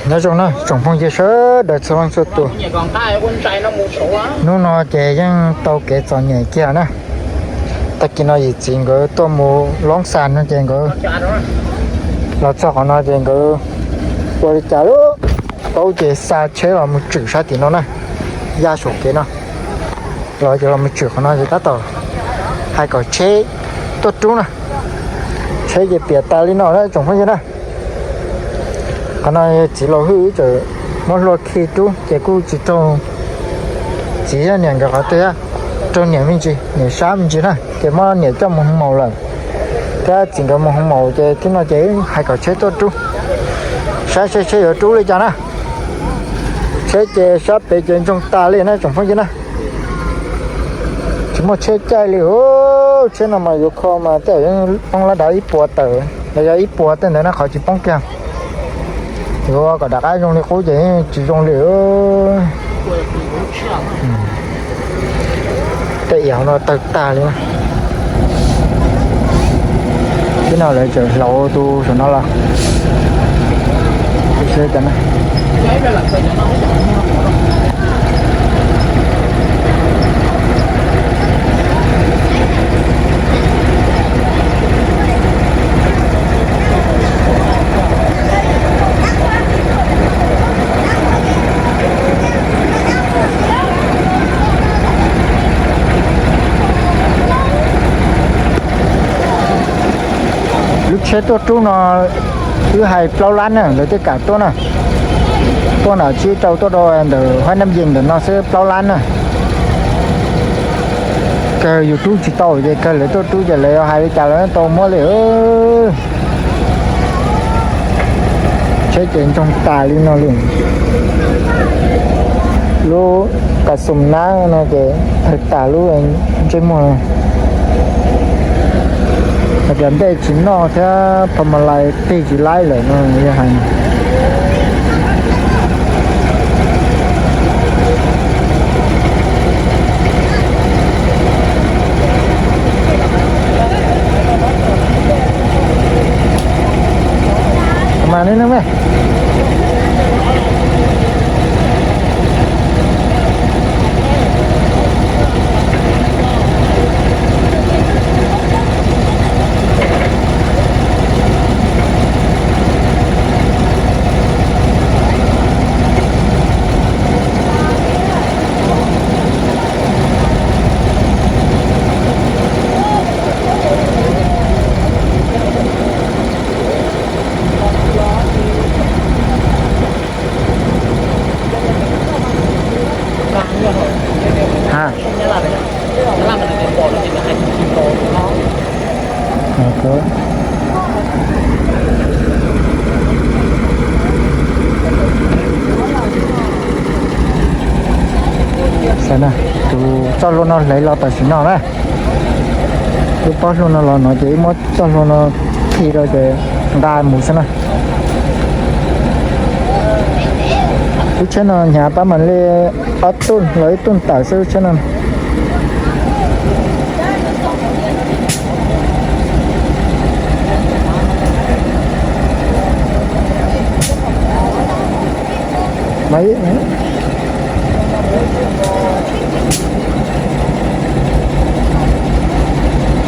Nyob zoo na tsoom phooj ywg sawv daws txhua leej txhua tus. Hnub no ces yeej tau kev txom nyem kiag na. Tag kis no yim txiv nkawd tuaj mus loob xa no ces nkawd los txog qhov no ces nkawd ua li cas lub paub ces xa tsheb los mus tswm sab tim no na, ya saum kev no. Los ces los mus tswm qhov no ces tab tom hais kom tsheb tuaj rub na. Tsheb ces piam tas li no na tsoom phooj ywg na. Qhov no txiv laus Hwj wb txawm muab hlua khi rub ces kuj tsis raug txiv thiab niam nkawd qhov twg, raug niam me ntsis, niam sab me ntsis na ces muab niam coj mus hoo maum lawm. Thiab txiv nkawd mus hoo maum ces tib no ces hais kom tsheb tuaj rub, saib seb tsheb yuav rub li cas na. Tsheb ces sab pem ces ntsoog tas li na tsoom phooj ywg na. Tsis muaj tsheb caij li. Tsheb no mas yuav kho mas tej zaum yeej poob lab dav ib puas tawm los yog ib puas tej ntawd na, qhov tsis poob kiag. Yuav kom daim qab zoo li qub ces yeej tsis zoo li. Tej iav no tawg tag li. Tib no lawv tseem hlauv tus saum no los. Lub tsheb tuaj rub no wb hais plaub lab na, lawv thiaj kam tuaj na. Tuaj nram tsib rau tuaj rau ntawm Huab Nab Yees ntawm no xwb plaub lab na. Kawg yus rub tsis tau ces kawg lawv tuaj rub ces lawv hais li cas lawv tau muab li. Tsheb ces ntsoog tas li no li. Lub kas xum nab no ces tawg tas lub ntsej muag. Hais tias nplej tsis noj thiab pha ma lais pig tsis laib lawm no yog hais. Mas ne ne me. Ha. Saib na, tus txoj hlua no hle los tam sim no na. Lub pob hlua no los no ces ib muab txoj hlua no khi rau ces nqa mus xwb na. Lub tsheb no hnyav pab mas li ob tuj los ib tuj tawm xwb lub tsheb no.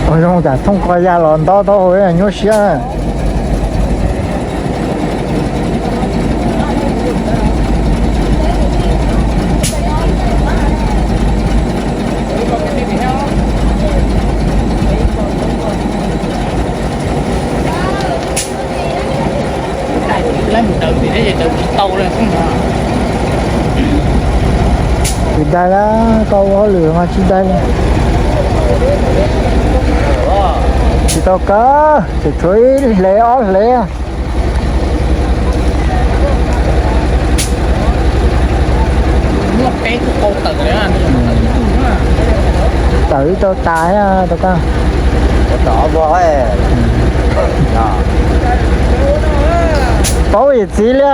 Ua zoo cas thooj ko ya los nto taub hau nyuaj siab. Tsis dai lawm, koj ua hauj lwm mas tsis dai li. Tsis tau kawg, tseem tshuav ib hle ob hle. Tawm ib tau tas tau koj. Paub yim txiv li.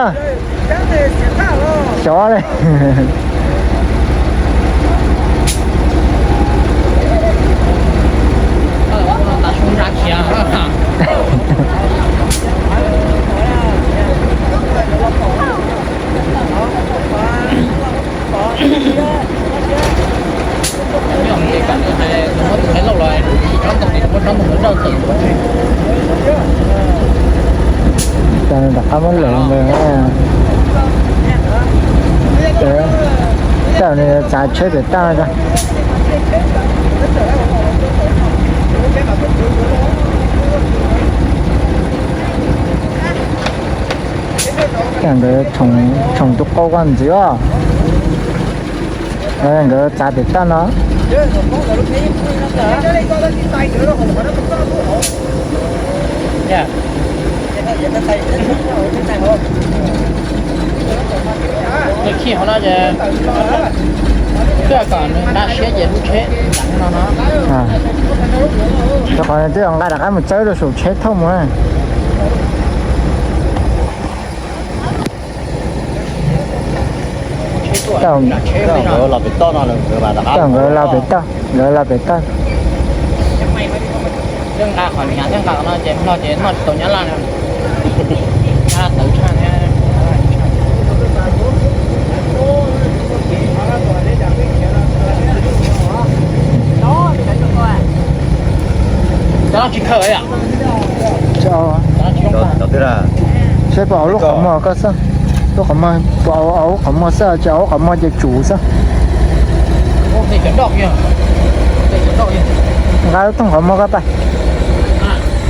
Xyov li. Rov qab muab lawm ntawd. Tej nws txav tsheb pem toj no. Tej nkawd tshoom tus qau koj ntxiv os. Nkawd txav pem toj no. Nws khij hauv no ces twb kom nws nqa siab ces lub tsheb no no. Rau qhov twb nqa rov qab mus txawb rau saum tsheb thauj mus na. Nkawd los pem toj no, nkawd los pem toj, nkawd los pem toj. Nqa qhov nqa no ces no ces noj tsis tau nyab laj. Nyab laj tawv tshaj thiab. Cov no tsis khaws yom? Seb puas au lub qhov muag koj xwb. Lub qhov muag, puas au lub qhov muag xwb, tsis au lub qhov muag ces tsum xwb. Nqa lub thooj qhov muag koj pab.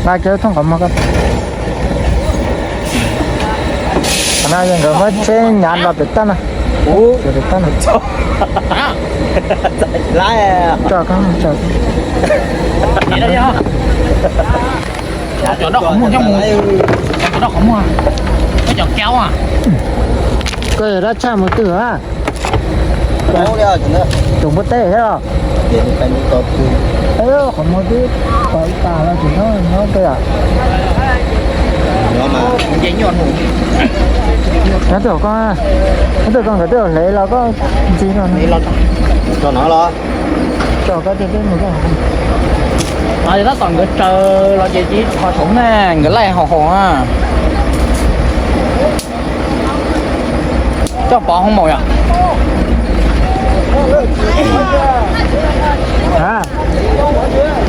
Nqa kiag lub thooj qhov muag koj pab. Qhov no yog nkawd muab tsheb nyav los pem toj no. Pem toj no. Tso koj, tso koj. Cov noj qhov muag coj mus, cov noj qhov muag, koj cov kaub a. Koj yog dab tshaj mus twg a? Tsoom npua teb thiab los? Qhov muag twb pom ib pas los tseem nyob nyob tej a. Nyob twj ywm koj, nyob twj ywm koj nkawd twb hle los koj ntxiv no. Tso no los. Tso koj tej teb mus koj. Tab tom nkawd tsaws los ces tiv qhov saum ne, nkawd laij haus haus na. Coj pov hoob maum yom.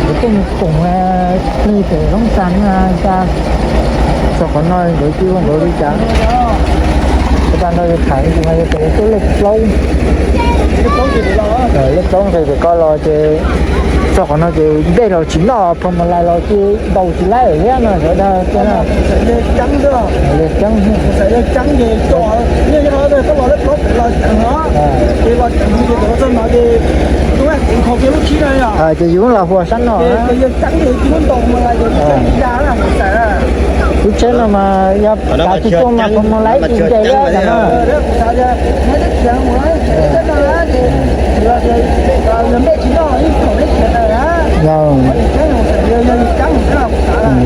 Kuv tuaj mus koom plig pem Loob Xas na, txog qhov no nkawd cia nkawd li cas. Ua cas no yog tham yus mas yog tias yus tuaj lej plaub, lej plaub nqis pem ko los ces txog qhov no ces dej los tsis noj, phoo mas lais los cia ntaus tsis laib lawm thiab no sawv daws. Yawg ceeb, ces yus los huas sab no. Lub tsheb no mas yog kav tsis tuaj mas phoo mas lais tsis nce thiab no.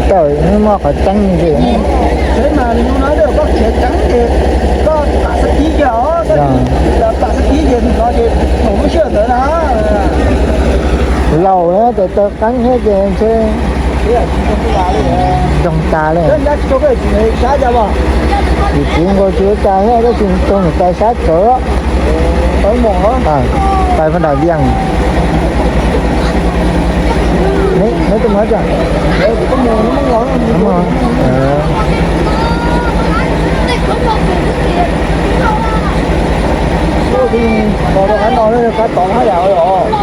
Tawm muaj qhov ceeb li. Laus na, tes taw qeeb thiab ces ntshe zoo tas li. Yus txiv nkaus tsis ua cas thiab, tab sis rau niam tais sab tsawv. Tais Paj Nram Vias. Neb tuaj mus cas?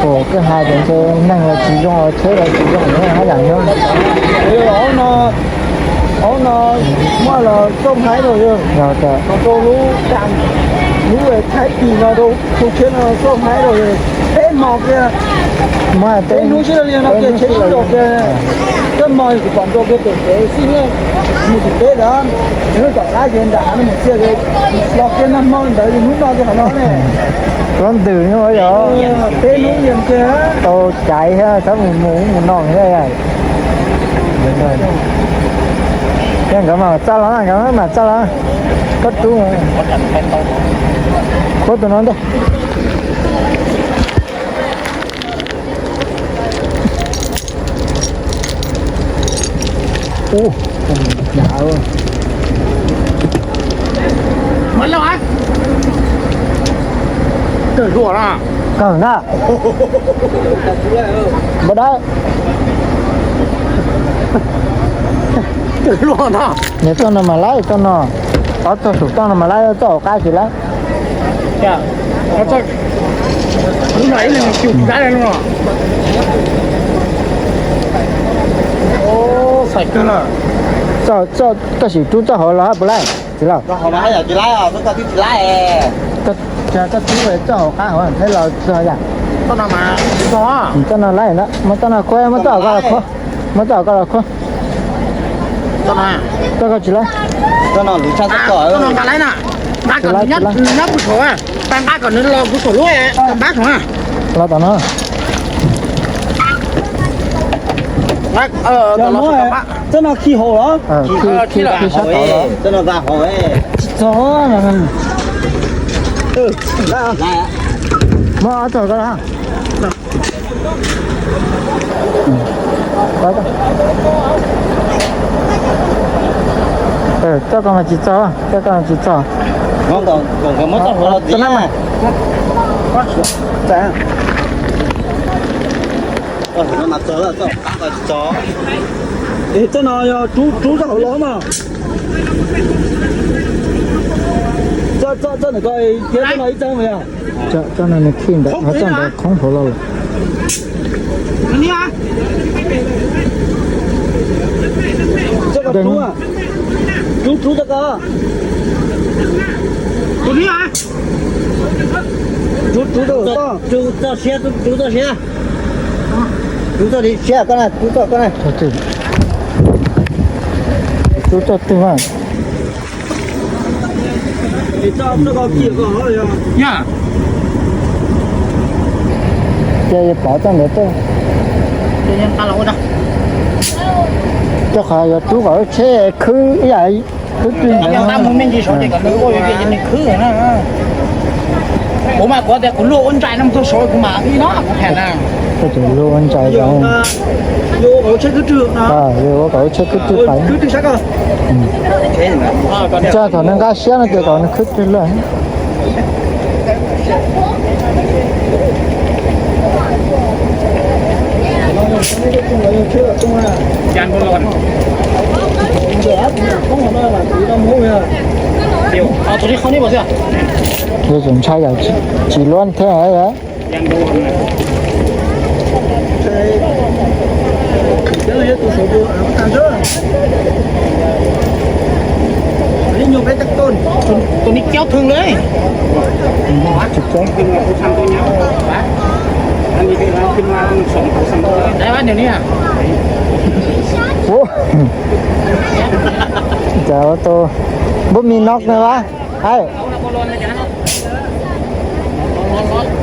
Ua koj hais tias ntshe neeg los tsis zoo, tsheb los tsis zoo, haj yam nyob. Hauv no muaj los txoj hmab rau yog, rau lub, lub Thaib Kis no rau, tus tsheb no txoj hmab rau peb hmo kiag, peb hnub sib li no kiag, tsheb ib nkaus kiag. Kab hmo kuv pom nrau kiag pem kev xij nej mus tim teb ntawd, nws lub tom qab ces nram hav no mus txia, los kiag nag hmo ntawd yus hnub no kiag qhov no ne. Txhob ntws no yog, peb hnub yees kiag. Tau caiv thiab txhob mus mus mus no thiab. Nkawd mam txaj los, nkawd mam txaj los. Koj rub, khuab tus no ntej. Ub, kawg na, npau dawb. Niam txoj no mas laib txoj no, ob txoj saum toj no mas laib, txoj hauv qab tsis laib. Txoj, txoj, koj sim rub txoj hauv los hab puas laib tsis laib? Koj rub txoj hauv qab hauv thiab los txog yam. Txoj no laib na, muab txoj no khuab, muab txoj hauv ko los khuab. Txoj ko tsis laib. Txoj no nqa laib na. Nqa kom nws nyob kuv saum, tag nqa kom nws los kuv saum lub npab saum. Los tom no. Txoj no khi hauv los? Khi sab tod los. Txoj no nqa hauv. Tsis txog. Muab ob txoj ko. Txoj ko mas tsis txog, txoj ko mas tsis txog. Txoj no yog rub txoj hauv los mas. Txoj no ib txeeg mas yog. Txoj no nws khi ntawd, txoj ntawd khoob hauv los lawm. Rub, rub txoj ko. Rub, rub txoj, rub txoj siab, rub txoj siab. Rub txoj siab koj na, rub txoj koj na. Rub txoj twg mas. Ces yuav pov txoj ntawd tuaj. Rau qhov yuav rub kom lub tsheb khwb ib yam khwb twg ntawd. Ua mas kuv tias kuv luaj ua ntsais no tuaj saud kuv mam li no kuv tham na. Koj tseem luaj ua ntsais, yuav ua kom lub tsheb khwb twg pais. Txog thaum nws nqa siab no ces kom nws khwb twg luaj. Yuav tsum ntshai yam tsis luaj thiab. Tus ni cab thwj li. Ua cas ua tau npub mi nok na vas.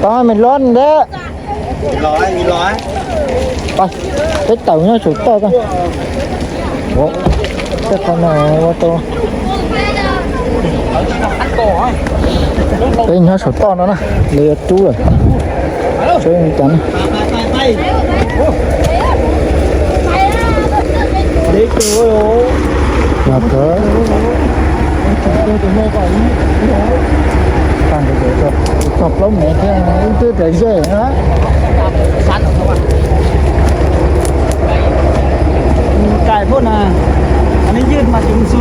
Tau me lon ntawd. Peb tawm nyob saum toj tag. Tej qhov no ua tau. Peb nyob saum toj no na, lawv yuav rub lawm. Seb cas na. Los kawg. Tag nrho txog plaub mev thiab, ib twb rawv zej na. Cais phoj na, nej ywj mas tsis mus xu.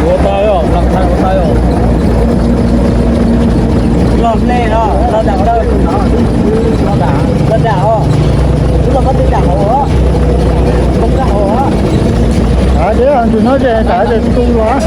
Ua tau yom, lam thaij ua tau yom. Los hle no, los dam tawm no, los dam, los dam os. Twb los koj twb dam hauv os, koj twb dam hauv os. Ces tus no ces kav ces tu los.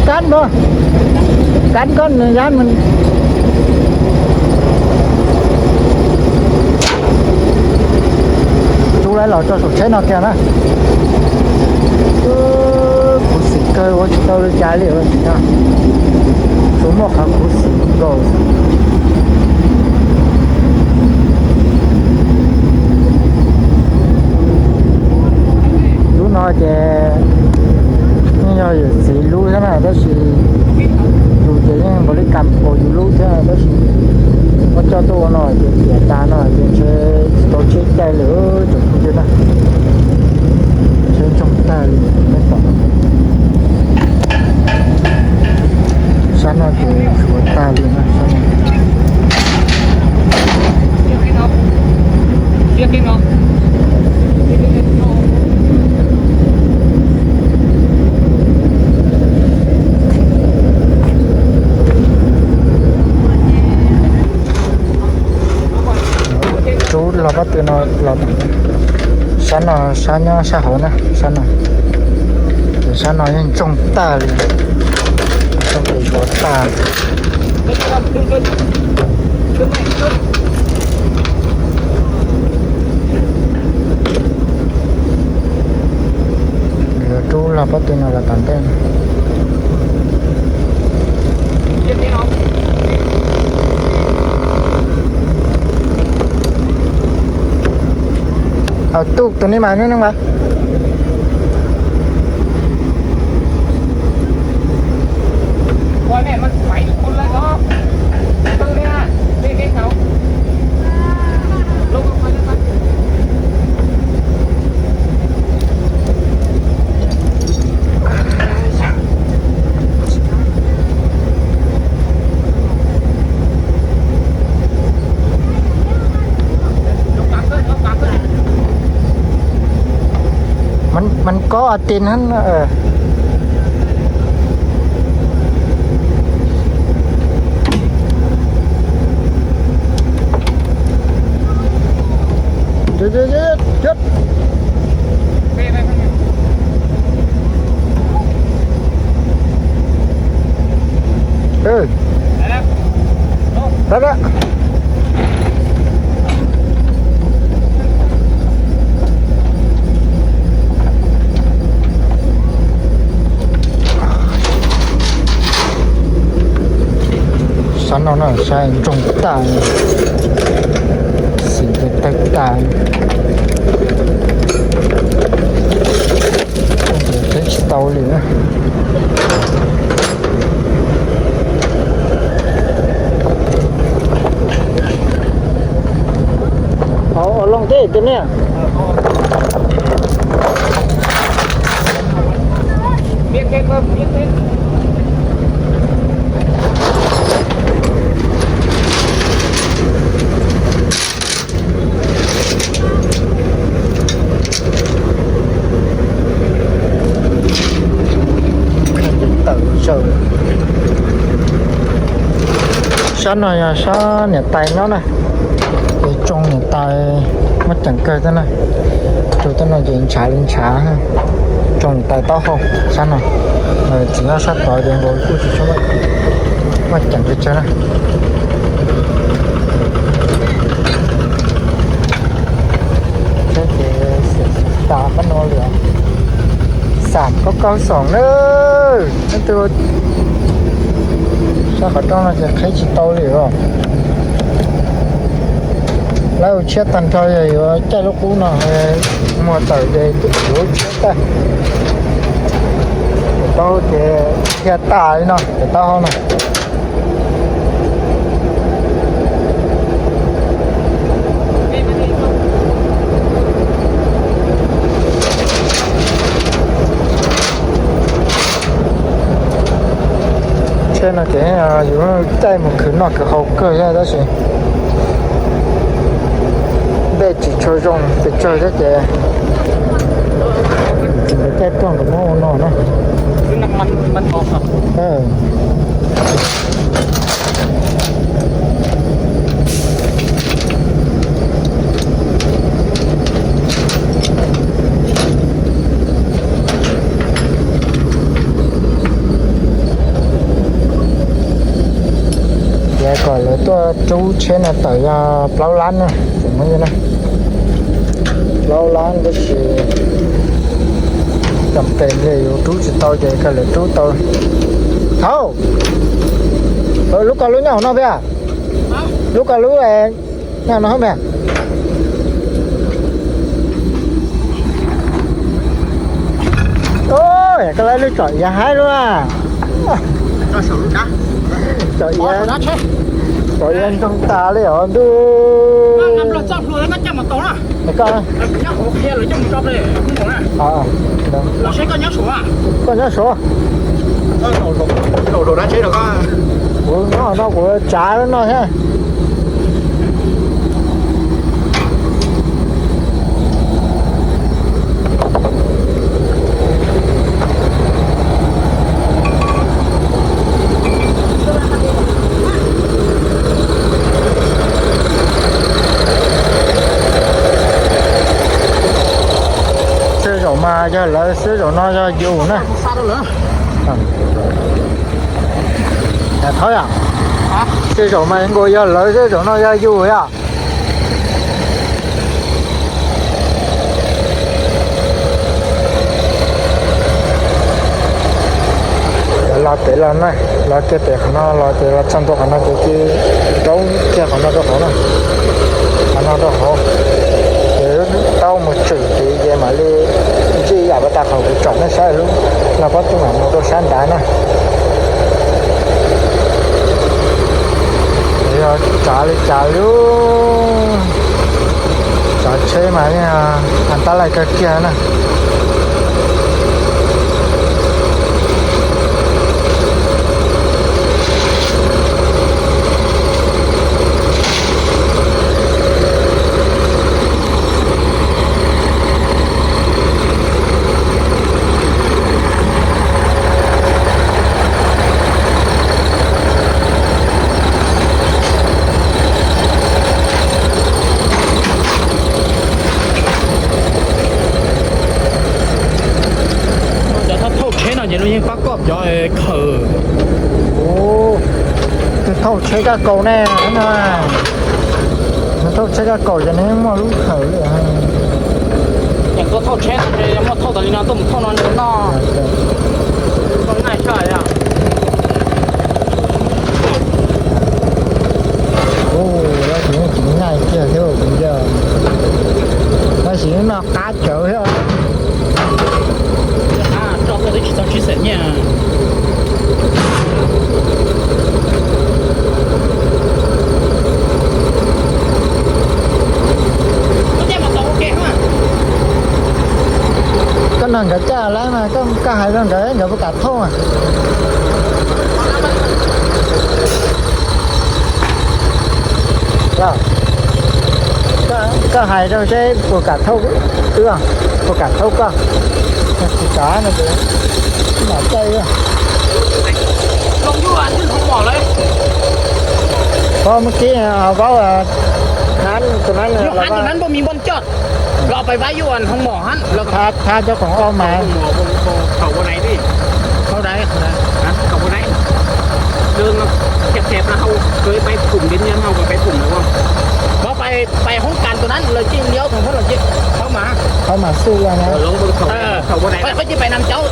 Cán bro, cán con dán mình. Rub lawv los rau saum tsheb no kiag na. Khuv xim kawg ua tsis tau li cas li no. Tsuas muaj qhov khuv xim nkaus. Lub no ces yeej yog yawm txiv lub thiab na, tab sis yus ces yeej npaum li kam nkaus yus lub thiab, tab sis muab coj tuaj ua no ces tiam tas no ces ntshe tsis tau tsheb caij li tsoom phooj ywg na. Tsheb ntsoog tag li nej pom. Sab no ces suav tag li na, sab no. Rub los pob tw no los, sab no, sab nyob sab hauv na, sab no. Ces sab no yeej ntsoog tag li, ntsoog ces suav tag. Yuav rub los pob tw no los tom ntej. Auto tus ni mas nyob nyob mas. Mas koj a tin hab. Sab no na, sab ntsoog tag, xim ces tawg tag, teb tsis tau li na. Ua loo teb tus niag. Sab no yog sab niam tais nyob na, es tsoo niam tais muaj ceem kawg thiab na. Rau tej no ces ntshav li ntshav, tsoo niam tais taub hau sab no. Txiv nyob sab tod ces nkaus kuj tsis tshua muaj ceem pes tsawg na. Ces xim tas qab no li, xam kaub kaub xoom na. Sab qhov rooj no ces qheb tsis tau li os. Lawv ua tshiab tag nrho, yog yuav caij lub qub no muag tawm ces yuav tshiab tag. Taub ces dhia tas li no, taub hau no. Tsheb no ces yus caij mus khwv noj khwv haus kawg thiab tab sis nplej tsis tshua zoo pes tsawg thiab ces tsis nrog caij tuaj nrog muab ua no na. Lub tsheb no tawm yog plaub lab na, tseem muaj na, plaub lab tab sis cam pem li yus rub tsis tau ces kawg lawv rub tau. Thaub, lub koj lub nyob hauv no thiab? Lub koj lub nyob no thiab? Koj lawv lub tsom iav haib lub a. Tsom iav, tsom iav ntsoog tas li os ntuj. Koj, koj nyob Suav? Kuv nyob no kuv tsav no thiab. Tej zaum mas yog lawv xwb, zaum no yog yus na. Thawb yom, tej zaum mas nkaus yog lawv xwb, zaum no yog yus yom. Los pem los na, los kiag pem qhov no los ces los txog ntua qhov no ces cia rau kiag qhov no rau hauv na, qhov no rau hauv. Ces tau mus tshwm tid ces mam li ntsib yam pas tas qhov kuv tsom nej saib lub, los pob tw mam mus rau sab nrad na. Yog tsav li cas li, tsav tsheb mas yeej an tab laij kawg kiag na. Cov thauj tsheb no ces luag yeej pab koj cov khaws. Tus thauj tsheb kaj kaus ne, no, thauj tsheb kaj kaus ces nws yeej muaj lub khaws li. Ces tuaj thauj tsheb no ces muaj thauj tas li no tuaj mus thauj no nws noj. Tau naj tshaj yom. Tab sis no qab tsawv thiab. Tso koj twb tsis tau tsib xees nyiaj. Koj nrog nkawd caj lab mas koj hais rau nkawd, nkawd puas kam thauj mas. Koj hais rau seb puas kam thauj wb, puas kam thauj koj. Tsis kam no ces mam caij wb. Ua mus kib vaub, tus nab, tus nab puas mi npoj coj. Los pais vaib yuav hoo mom hab, thab cov khoom oj mas. Pais hoob kas tus nab lawv cia li liab tus nab lawv cia li thaub mas. Thaub mas xwb ua na. Koj cia pais nam cauv.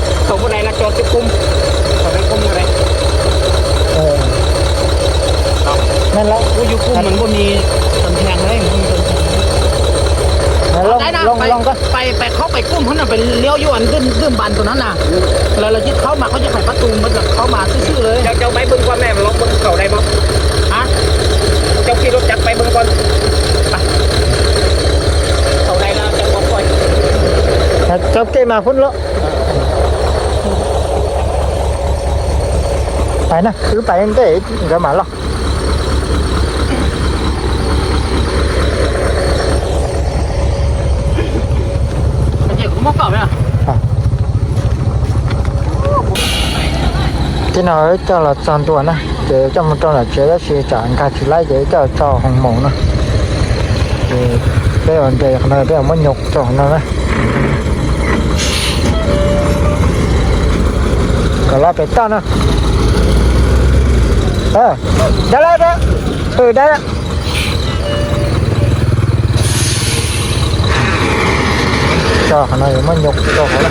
Pais khaub pais kuj hab no pais liab yuav ntwj npas tus nab na. Lawv lawv cia li thaub mas koj cia pais pab tus mas thaub mas xwb xwb li. Cov kej mas pub loj. Pais na, wb pais ntej nkawd mam los. Tej no coj los txog ntua na, ces coj mus rau nram tsev tab sis tsam nkag tsis laib ces coj tso hoo maum na. Ces peb ua nres qhov no, peb muab nyuag rau hauv no na. Kom los pem toj no. Dab lawm, dab, dab. Qhov no yuav muab nyoo rau hauv na.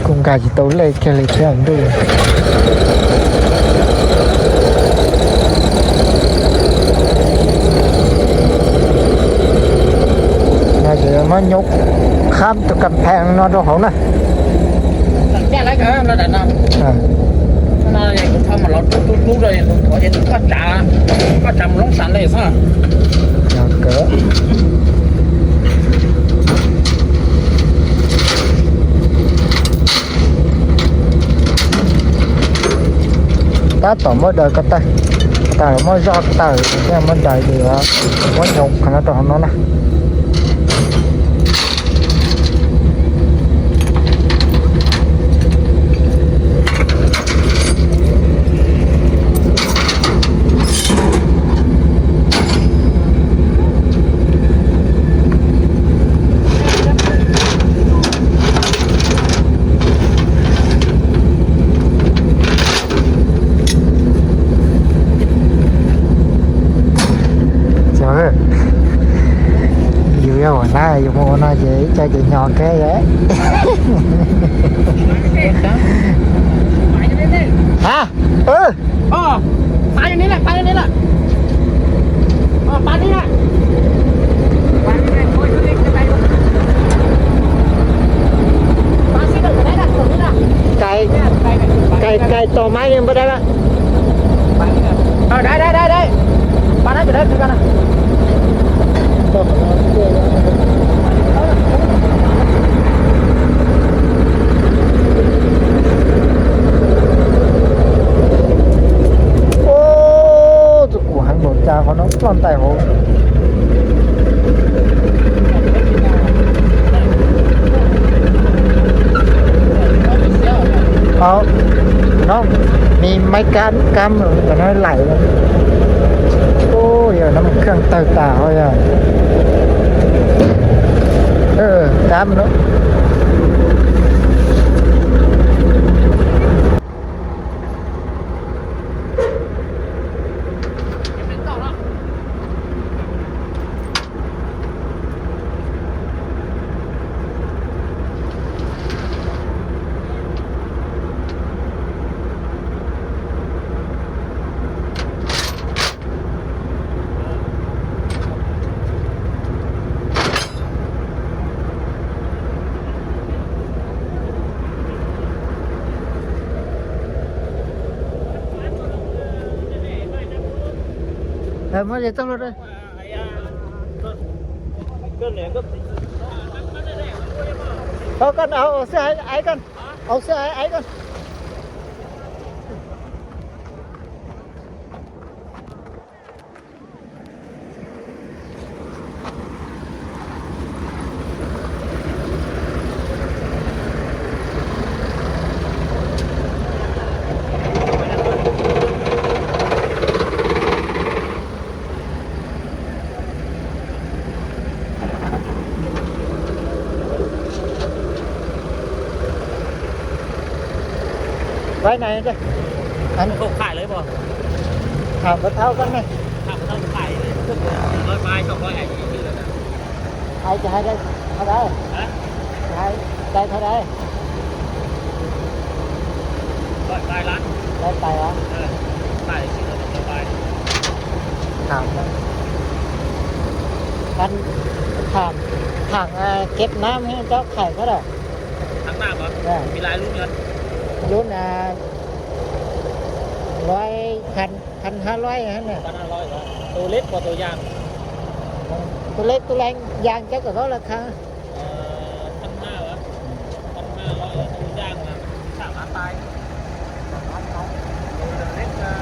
Kuv nkag tsis tau lej kiag li thiab ntuj. No ces muab nyoo khab tus kas phees no rau hauv na. Tab tom muab daws ko taw, ko taw muab zoj ko taw, thiaj muab daws ces muab nyoo qhov no rau hauv no na. Yus yog ua na, yus mus ua no ces ib co ces nyo keb. Ha, cài, cài, cài tos máy lên bắt đầu. Ờ, đấy, đấy, đấy, đấy. Ba nó từ đấy, từ con này. Tus kuv heev npaum cas qhov no ploj ntais hauv. Ờ, no, mi máy cán cắm rồi, nó lạy rồi. Ôi giời, nó một khương tàu tàu thôi à. Ờ, cắm nữa. Muab zes txoj hlua rau. Thôi con áo, áo sơ ái, ái con. Áo sơ ái, ái con. Cái này đây. Anh không phải lấy bò. Thảo có tháo cái này. Thảo có tháo cái phải. Nói mai cho coi ảnh. Ai cho hai đây. Tháo đây. Hả? Hai đây tháo đây. Gọi tài lắm. Đây tài hả? Ờ. Tài chỉ là một cái tài. Thảo. Anh Thảo, Thảo à, kép nam hay cho khải có đâu. Tháng nào hả? Dạ. Bị lái lút nhật. Lút à, lói khăn. Khăn há lói hả nè? Khăn há lói hả? Tô lết qua tô yàng. Tô lết tô leng yàng chắc ở đó là khăn. Ờ, khăn há hả? Khăn há lói hả? Tô yàng là xả lá tay. Lết, ờ,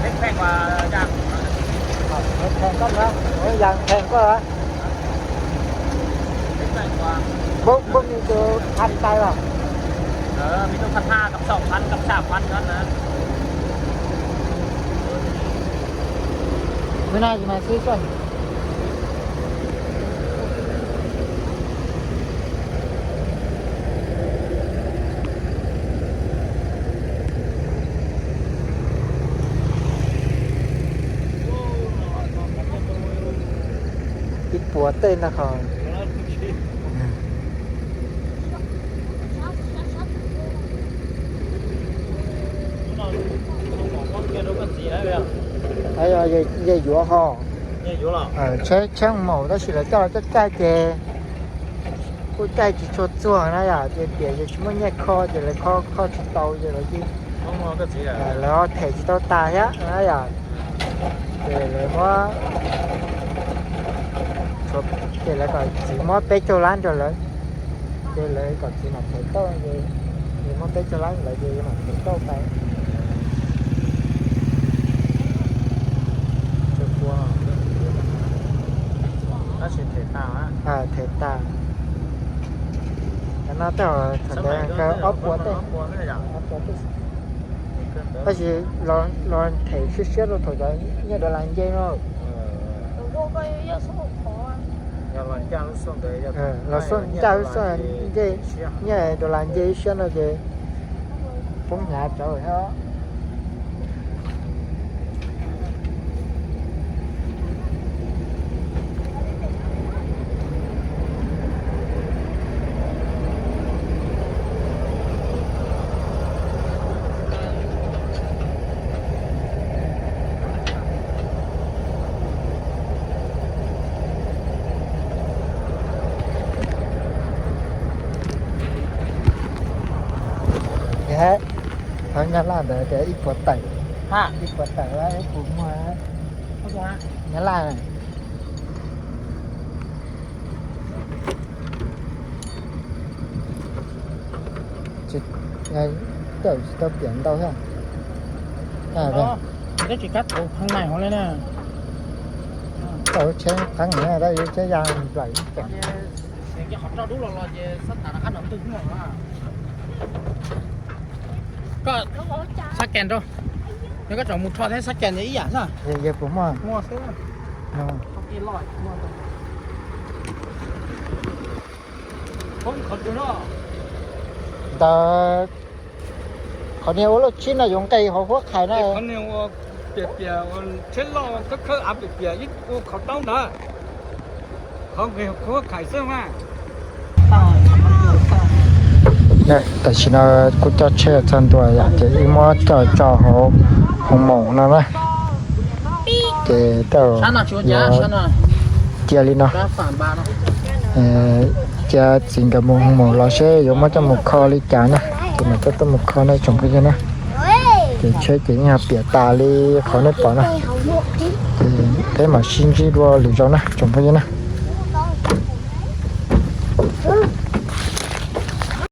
lết phèn qua yàng. Ờ, lết phèn cốc hả? Ủa, yàng phèn cốc hả? Lết phèn qua. Bốc, bốc như tô khăn tay hả? Ờ, mình tô khăn há, cặp sọc khăn, cặp sạp khăn đó nè. Bữa nay thì mày xí xuân. Tej no qhov yog yuav ho, tsheb maum tab sis lawv coj los caij caij ces kuj caij tsis tshua txuag na yom, ces tias yus tsis muaj nyiaj kho ces lawv kho kho tsis tau ces lawv cia, lawv them tsis tau tas thiab na yom. Ces lawv muab, ces lawv kom txiv muab peb caug lab rau lawv, ces lawv kom txiv mam them tauj, ces muab peb caug lab rau lawv ces mam them tauj tas. Them tas. Cov no tej zaum thaum ntawd nkawd ob puas tej, ob puas tej, tab sis los them siab siab rau thaum cov nyiaj dollar nce no. Los xub ncaj lub xub nce, nyiaj dollar nce ib siab no ces poob hnyav tsawv thiab. Qhov Nyab Laj ntawd tias ib puas tawm, ib puas tawm ib puas muag Nyab Laj. Tsis, tawm tsis tau tiam ntau thiab. Tsis kab tau pheej nai hov li na. Tau tsheb qeeb na, tab sis tsheb ya nplaim ib ceem. Qhov roj dub los los ces xab tas rov qab nrov ntwg. Koj xab kes rau, yog koj tseem mus rho thiab xab kes ntawd ib yam xwb. Yog puas muaj? Muaj xwb. Ntawd qhov niag ua loj tsib no yuav nqes hauv huab khais na. Qhov niag ua piam piam, tsheb loj khawb khawb av piam piam ib ua qhov taub ntawd. Qhov nqes huab khais xwb mas. Tam sim no kuj coj tsheb txog ntua yom, ces wb muab coj tso hauv hoo maum no na. Ces tej zaum yuav cia li no, cia txiv nkawd mus hoo maum los seb yuav muab coj mus kho li cas na, ces mam coj tuaj mus kho na tsoom phooj ywg na. Ces tsheb ces yeej yog piam tas li qhov nej pom na. Ces peb mam sib ntsib dua lwm zaus na tsoom phooj ywg na.